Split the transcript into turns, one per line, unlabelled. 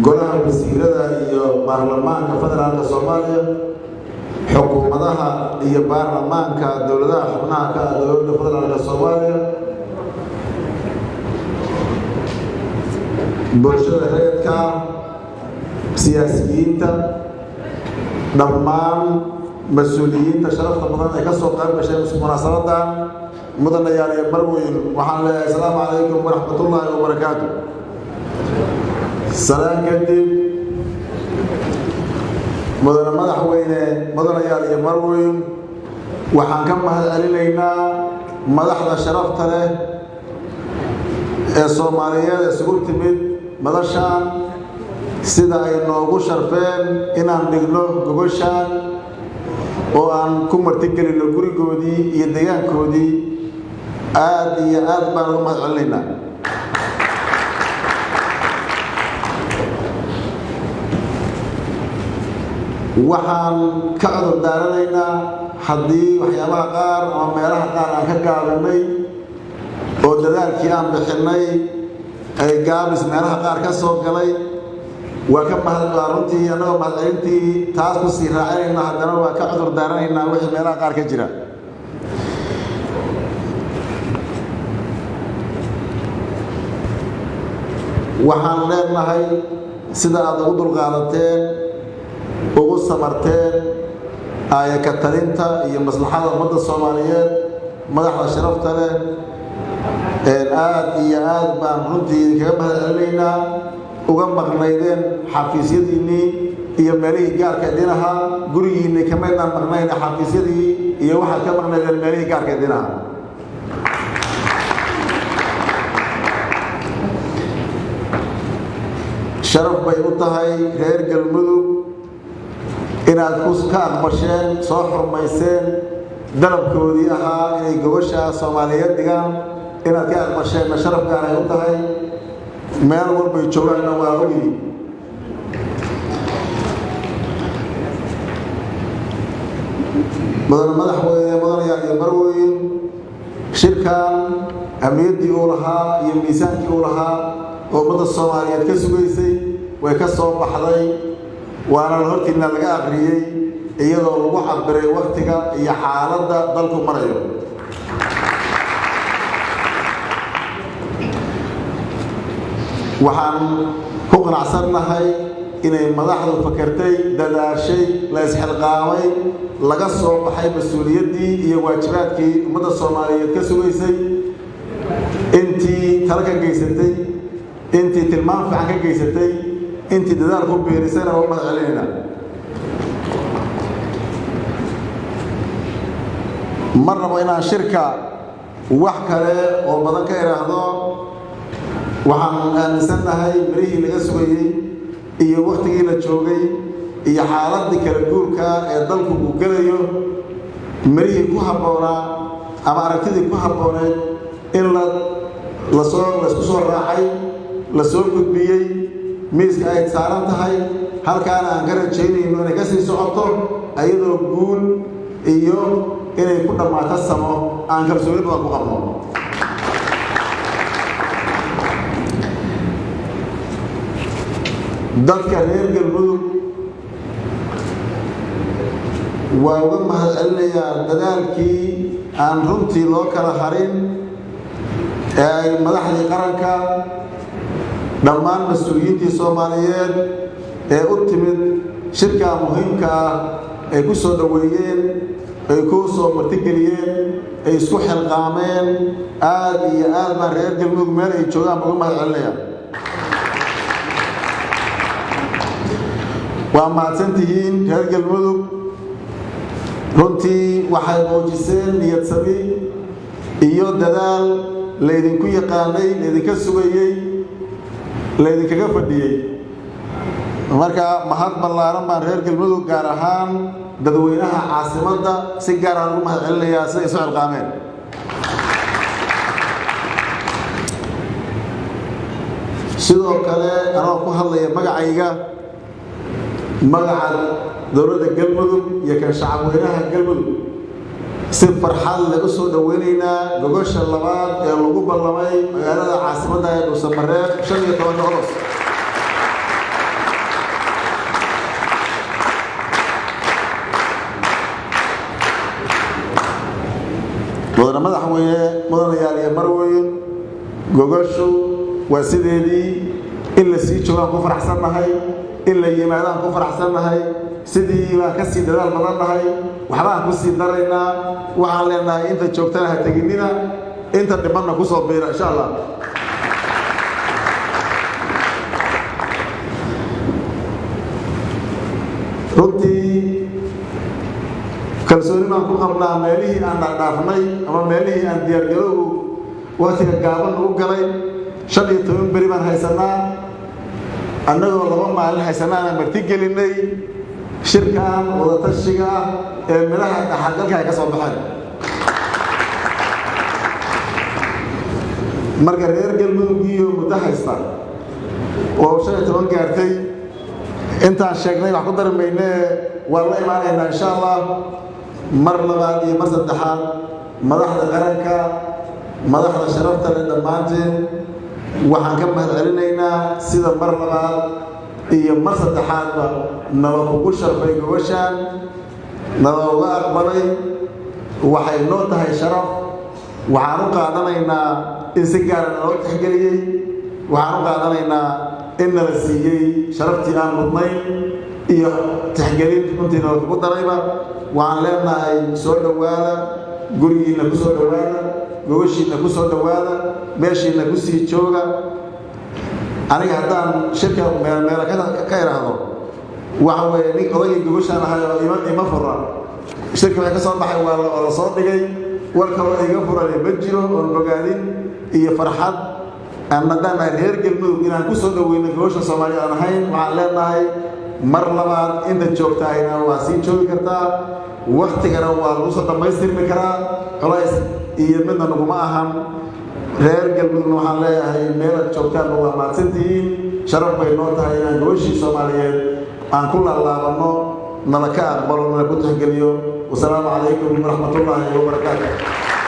Golaha Wasiirada iyo Baarlamaanka Federaalka Soomaaliya, xukuumadaha iyo baarlamaanka dowladaha xubnaha ka ah Dowladda Federaalka Soomaaliya, bulshada rayidka, siyaasiyiinta, dhammaan mas-uuliyiinta sharafta badan ee ka soo qayb gashay munaasabadan, mudanayaal iyo marweyn, waxaan leeyahay asalaamu calaykum waraxmatullaahi wabarakaatu. Salaan kadib, mudane madaxweyne, mudanayaal iyo marweyn, waxaan ka mahad celinaynaa madaxda sharafta leh ee Soomaaliyeed isugu timid madashaan sida ay noogu sharfeen inaan dhigno gogoshaan oo aan ku martigelino gurigoodii iyo deegaankoodii. Aad iyo aad baan uga mahad celinaynaa. Waxaan ka cudur daaranaynaa haddii waxyaabaha qaar ama meelaha qaar aan ka gaabinay oo dadaalkii aan bixinnay ay gaabis meelaha qaar ka soo galay. Waa ka mahad, waa runtii annagoo mahadcelintii taas ku sii raacinayna, haddana waa ka cudur daaranaynaa wixii meelaha qaar ka jira. Waxaan leenahay sida aad ugu dulqaadateen, ugu samarteen aaya ka talinta iyo maslaxada ummadda Soomaaliyeed, madaxda sharafta leh, aad iyo aad baan runtii idinkaga mahad celinaynaa. Uga maqnaydeen xafiisyadiinnii iyo meelihii gaarka idin ahaa, gurigiinnii kamaydnaan maqnayn, xafiisyadii iyo waxaad ka maqnaydeen meelihii gaarka idin ahaa. Sharaf bay u tahay reer Galmudug inaad ka aqbasheen, soo xurmayseen dalabkoodii ahaa inay gogoshaa Soomaaliyeed dhigaan. Inaad ka aqbasheenna sharaf gaaray u tahay. Meel walbay joogaanna waa ogyi. Mudane madaxweyne, mudanayaal iyo marweyn, shirkan ahmiyaddii uu lahaa iyo miisaankii uu lahaa oo ummadda Soomaaliyeed ka sugaysay way ka soo baxday, waana la hortiina laga aqriyey iyadoo lagu cabiray waktiga iyo xaaladda dalku marayo. Waxaan ku qanacsannahay inay madaxdu fakertay, dadaashay, la isxilqaamay, laga soo baxay mas-uuliyaddii iyo waajibaadkii ummadda Soomaaliyeed ka sugaysay. Intii talo ka geysatay, intii tilmaam fiican ka geysatay, intii dadaal ku biirisayna waa u mahad celinaynaa. Ma rabo inaan shirka wax kale oo badan ka idhaahdo. Waxaan aaminsannahay mirihii laga sugayey iyo wakhtigii la joogay iyo xaaladii kala guurka ee dalku uu gelayo, mirihii ku habboonaa ama aragtidii ku habbooneed in la lasoo laysku soo raacay, la soo gudbiyey, miiska ay saaran tahay, halkaana aan ka rajaynayno inay ka sii socoto ayadoo guul iyo inay ku dhammaato samo aan kalsooni badan ku qabno. Dadka reer Galmudug waa uga mahad celinayaa dadaalkii aan runtii loo kala harin ee ay madaxdii qaranka, dhammaan mas-uuliyiintii Soomaaliyeed ee u timid shirkaa muhiimka ah ay ku soo dhoweeyeen, ay ku soo martigeliyeen, ay isku xilqaameen. Aad iyo aad baan reer Galmudug meel ay joogaan uga mahad celinayaa. Waa mahadsantihiin reer Galmudug. Runtii waxay muujiseen niyad sami iyo dadaal laydinku yaqaanay, laydinka sugayey, laydinkaga fadhiyey. Marka mahad ballaaran baan reer Galmudug, gaar ahaan dadweynaha caasimadda, si gaaraan ugu mahad celinayaa siday isu xilqaameen. Sidoo kale, anoo ku hadlaya magacayga, magaca dowladda Galmudug iyo kan shacabweynaha Galmudug, si farxad leh u soo dhoweynaynaa gogosha labaad ee lagu ballamay magaalada caasimadda ee Dhuusamareeb 15-ka Ogos. Mudane madaxweyne, mudanayaal iyo marweyn, gogashu waa sideedii. In la sii joogaan ku faraxsannahay, in la yimaadaan ku faraxsannahay, sidii baan ka sii dadaal badan nahay, waxbaan ku sii daraynaa. Waxaan leenahay inta joogtana ha teginina, inta dhimanna ku soo biira, insha Allah. Runtii kalsooni baan ku qabnaa meelihii aan dhaafdhaafnay ama meelihii aan diyaargarowgu waktiga gaaban ugu galay. 15 beri baan haysanaa, annagoo 2 maalin haysanaana marti gelinay shirkan wadatashiga ah ee midhaha dhaxalgalka ay ka soo baxeen. Marka reer Galmudugiiyo muddo haysta oo 15 gaartay, intaan sheegnay wax ku dari maynee, waan la imaanaynaa, insha Allah. Mar labaad iyo mar saddexaad, madaxda qaranka, madaxda sharafta leh, dhammaanteen waxaan ka mahad celinaynaa sida mar labaad iyo mar saddexaadba nala kugu sharfay gobashaan, nala uga aqbalay. Waxay noo tahay sharaf. Waxaan u qaadanaynaa in si gaara naloo tixgeliyey. Waxaan u qaadanaynaa in nala siiyey sharaftii aan mudnayn iyo tixgelin runtii nala kugu darayba. Waxaan leenahay soo dhowaada, gurigiinna ku soo dhowaada, gogashiinna ku soo dhowaada, meeshiinna ku sii jooga. Aniga haddaan shirka meelmeela ka idhaahdo, waxa weeye nin odaygii gogashaan ahay oo ima fura. Shirka waxay ka soo baxay waa oo la soo dhigay. War kaloo iga furane ma jiro oon bogaadin iyo farxad aan haddaan reer Galmudug inaan ku soo dhoweyno gogosha Soomaaliya aan ahayn. Waxaan leenahay mar labaad, inta joogtahayna waa sii joogi kartaa, waktigana waa lagu soo dhammaystirmi karaa, culays iyo midna naguma ahan. Reer Galmudugna waxaan leeyahay meelaad joogtaanba waa mahadsantihiin. Sharaf bay noo tahay inaan gogashii Soomaaliyeed aan ku laalaabanno, nala ka aqbalo, nala ku tixgeliyo. Wasalaamu calaykum waraxmatullaahi wabarakaatu.